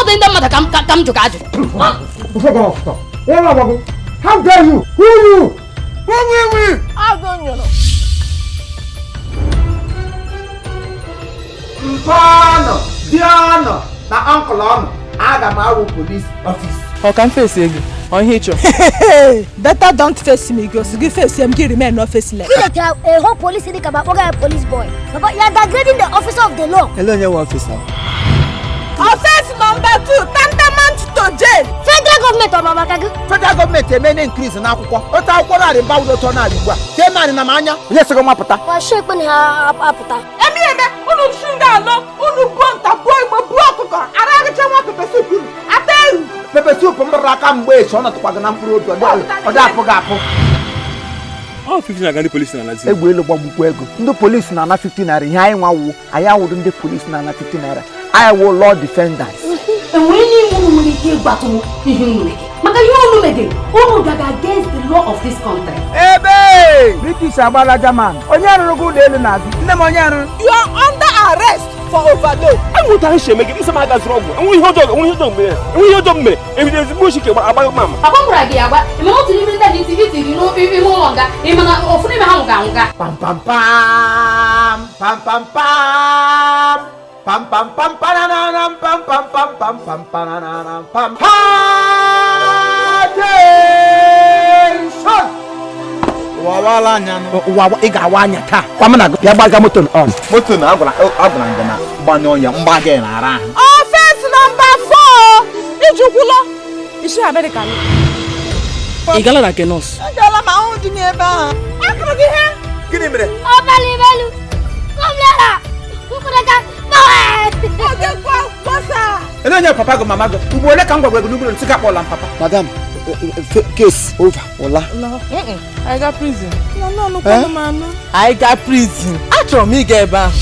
Ọ dị ndị mmadụ ka m jụ ka ajụ. How dare you? Who you? Who we? Agụ nyụrụ. Mpọnụ, diọnụ na uncle ọnụ, aga m awụ police office. Ọ ka m fesi ego ọ ihe ị chọrọ. Better don't face me, gosi gị face m, gị remain no faceless. Chineke a whole police dị ka ma akpọga ya police boy. Papa, you are degrading the officer of the law. Ele onye nwe officer? Offense number 2, tantamount to jail. Federal gọọmenti ọ ma maka gị? Federal gọọmenti emene increase n'akwụkwọ. Otu akwụkwọ narị mba ụlọ otu narị ugbu a. Tee naanị na m anya. Onye sịgị mapụta? Kwasị ekpe na ha apụta. Emi eme unu shi nga alọ unu buo nta buo igbo buo ọkụkọ ara agịcha nwa pepper soup unu ata eru. Pepper soup m rụrụ aka mgbe echi ọ nọtụkwa gị na mkpụrụ obi ọ dị apụ gị apụ. Ọ 50 naira ndị polisi na-anazi. Egbe elu gbagbukwa ego. Ndị polisi na-ana 50 naira ihe anyị nwa wụ anyị awụrụ ndị polisi na-ana 50 naira. Anyị wụ law defenders. Enwere n'ime unu nwere ike ịgbatụ m ihe unu megere, maka ihe unu megere, unu gaga against the law of this country. Ebe British agbala German. Onye rụrụ gị ụlọ elu n'azụ? Nne m, onye rụrụ? You are under arrest for overload. Enweta anyị si eme gị nsọ m aga zụrụ ọgwụ. Enwe ihe ọjọọ, enwe ihe ọjọọ mere, enwe ihe ọjọọ mere ebido ezigbo ochi ka agbaghị m ama. Papa m gwara gị agwa ị mana otu n'ime ndị ahụ itiri n'ime ụlọ nga, ị mana ofu n'ime ha nwụga anwụga. Pam pam pam pam pam pam pam pam pam pararara pam pam pam pam pam pararara pam. Attention! Ụwa anya nụ. Ụwa ị ga-awa anya taa. Kwa m na bịa gbaga moto on. Moto na agwara agwara gị na gbanyụọ ya mgba gị na-ara ahụ. Offense number 4, ijukwụlọ isi Amerịka nụ. Ị gala na nke nọọsụ? Agala m ahụ dị n'ebe ahụ. Akụrụ gị ihe. Gịnị mere? Ọbali belu. Kọmlara. Nkwụrụka. Ogekwa gbasa. Ele onye papa gị mama gị? Ugbo ole ka m gwagwara gị n'ụgbọelu nsị gị akpọla m papa? Madam, case over. Ụla. Anyị ga prison. Anyị ga prison. Achọrọ m ịga ebe ahụ.